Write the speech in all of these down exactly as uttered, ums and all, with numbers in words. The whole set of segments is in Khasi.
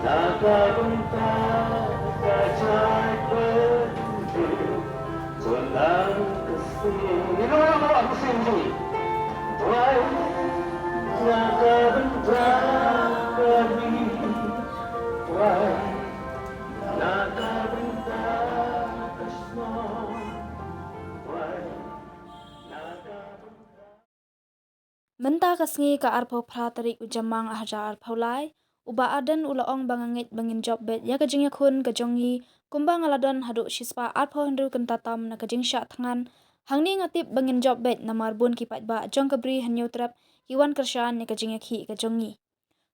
Na ka bynta ka jaitbynriew, to nang ka sien. Ngin ong ha ka sien jong ngi. Duwai na ka bynta ka ri. Duwai na ka bynta ka shnong. Duwai na ka bynta Mynta ka sngi ka arphew phra tarik u Jymmang arhajar arphew lai, u Bah Ardent u la ong ba nga ngeit ba ngin jop beit ïa ka jingïakhun ka jong ngi kumba nga la don haduh shispah arphew hynriew kynta tam na ka jingshah thngan. Hangne nga tip ba ngin jop beit namar bun ki paidbah jong ka Bri Hynñiewtrep ki wan kyrshan ïa ka jingïakhih ka jong ngi.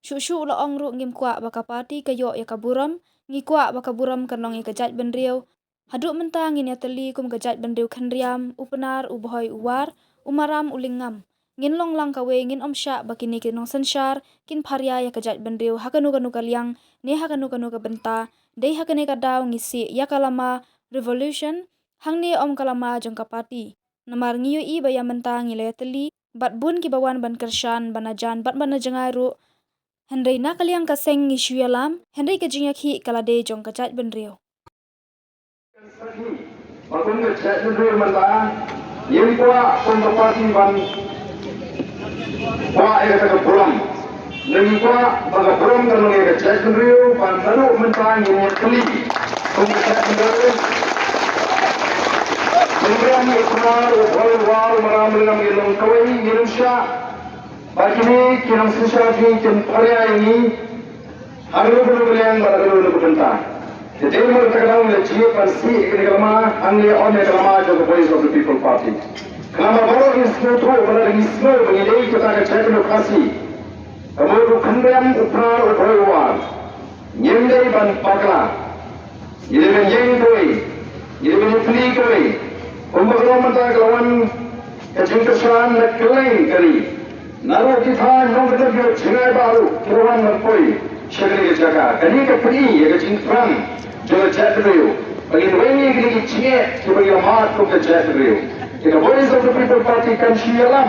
Shuh shuh u la ong ruh ngim kwah ba ka party ka ïoh ïa ka burom, ngi kwah ba ka burom kan long ïa ka jaitbynriew. Haduh mynta ngin ïatylli kum ka jaitbynriew khynriam, u Pnar, u Bhoi, u War, u Maram, u Lyngngam. Ngin long lang kawei, ngin ym shah ba kine ki nongsynshar kin pharia ïa ka jaitbynriew ha kano kano ka liang ne ha kano kano ka bynta. Dei ha kane ka daw ngi sih ïa ka lama revolution, hangne ym ka lama jong ka party. Namar ngi ïohi ba ïa mynta ngi la ïatylli bad bun kiba wan ban kyrshan, ban jan bad ban jngai ruh. Hynrei na ka liang ka seng ngi shu ïalam, hynrei ka jingïakhih ka la dei jong ka jaitbynriew. Ba kum ka jaitbynriew mynta ngim kwah kum ka party ban kwah ïa kata ka burom. Ngim kwah ba ka burom ka long ïa ka jaitbynriew, ban naduh mynta ngin ïatylli kum ka jaitbynriew. Ngim kwah ïa ka burom, u Bhoi, u War, u Maram, u Lyngngam, ngin long kawei, ngin ym shah ba kine ki nongsynshar jong ngi kin pharia ïa ngi ha kano kano ka liang bad ha kano kano ka bynta. Te dei namar kata ka daw ngi la jied ban sih ïa kane ka lama, hangne ym ïa ka lama jong ka Voice of the People Party. Khnang ba baroh ngin sngewthuh ba lada ngi sngew ba ngi dei kata ka jaitbynriew Khasi, ka mut u Khynriam, u Pnar, u Bhoi, u War, ngim dei ban bakla. Ngi dei ban ïeng kawei, ngi dei ban ïatylli kawei. Kumba ka long mynta ka la wan ka jingkyrshan na kylleng ka ri. Naduh ki thaiñ nongkyndit jngai baroh ki la wan ban poi sha kane ka jaka. Kane ka pyni ïa ka jingthrang jong ka jaitbynriew ba ngin weng ïa kine ki jingeh kiba ngi la mad kum ka jaitbynriew. Te ka Voice of the People Party kan shu ïalam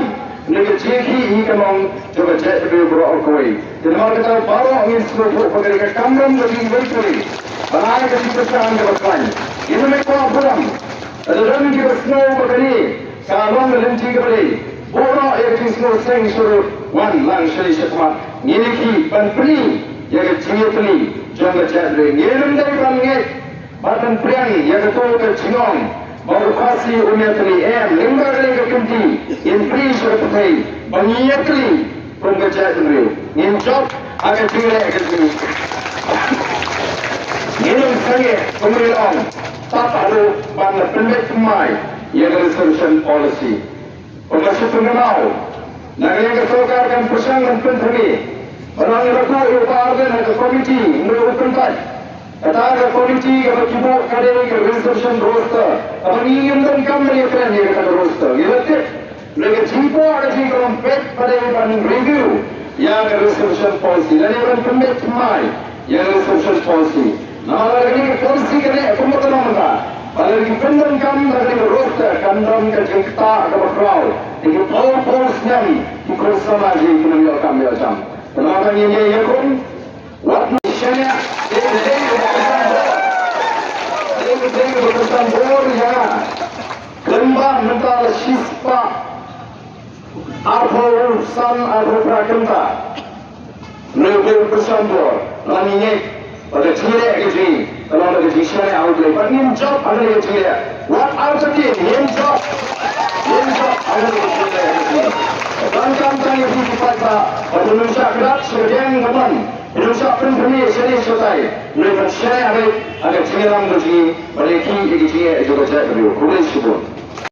na ka jingïakhih hi ka long jong ka jaitbynriew baroh kawei. Te namar kata baroh ngin sngewthuh ba kane ka kamram ka jingïakhih ba ngi ka jingkyrshan kaba khlaiñ. Ngin ym kwah burom. Lada don kiba sngew ba kane ka long ka lynti kaba dei, buh noh ïa ka jingsngewseng shuh ruh, wan lang sha ri sha khmat. Ngin ïakhih ban pyni ïa ka jingïatylli jong ka jaitbynriew. Ngin ym dei ban ngeit bad ban pdiang ïa kato ka jingong ba u Khasi um ïatylli, em, lyngba kane ka kynti ngin plie sha ka pyrthei ba ngi ïatylli kum ka jaitbynriew. Ngin jop ha ka jingleh ka jong ngi. Ngin ym sangeh, kum ngi ong, tat haduh ban pynbeit thymmai ïa ka reservation policy. Kumba shu pynkynmaw, na ka liang ka sorkar kan pyrshang ban pynthymmai. Ba ngi la buh ïa u Bah Ardent ha ka komiti, hynrei u pynbeit. Kata ka komiti kaba ki buh ka dei ka reservation roster. Kaba ngi ngim donkam ban ïakren ïa kata ka roster. Ngi la tip, hynrei ka jingkwah ka jong ngi ka long beit ba dei ban review ïa ka reservation policy. Lane ban pynbeit thymmai ïa ka reservation policy. Namar lada kane ka policy ka neh kumba ka long mynta, ba lada ki pyndonkam da kane ka roster, kan don ka jingktah kaba khraw. Te ki phew phew snem ki khun samla jong ngi kin ym ïoh kam ïoh jam. Te namar kata ngin ïa ïakhun, wat nang shaniah, dei dei ba kynsan bor. Dei dei ba kynsan bor ïa nga. Khlem ba mynta la shispah arphew san, arphew phra kynta. Ngi dei ban pyrshang bor, ngi ngeit ba ka jingïaleh ka jong ngi ka long da ka jingshaniah ha U Blei. Bad ngin jop ha kane ka jingïaleh. Wat artatien, ngin jop. Ngin jop ha kane ka jingïaleh ka jong ngi. Donkam tang ïa phi ki paidbah ba phin ym shah kdap sha ka diang ka mon, phin ym shah pynthymmai shane shatai. Ngi ban shaniah beit ha ka jingïalam ka jong ngi ban ïakhih ïa ka jingeh jong ka jaitbynriew. Khublei shibun.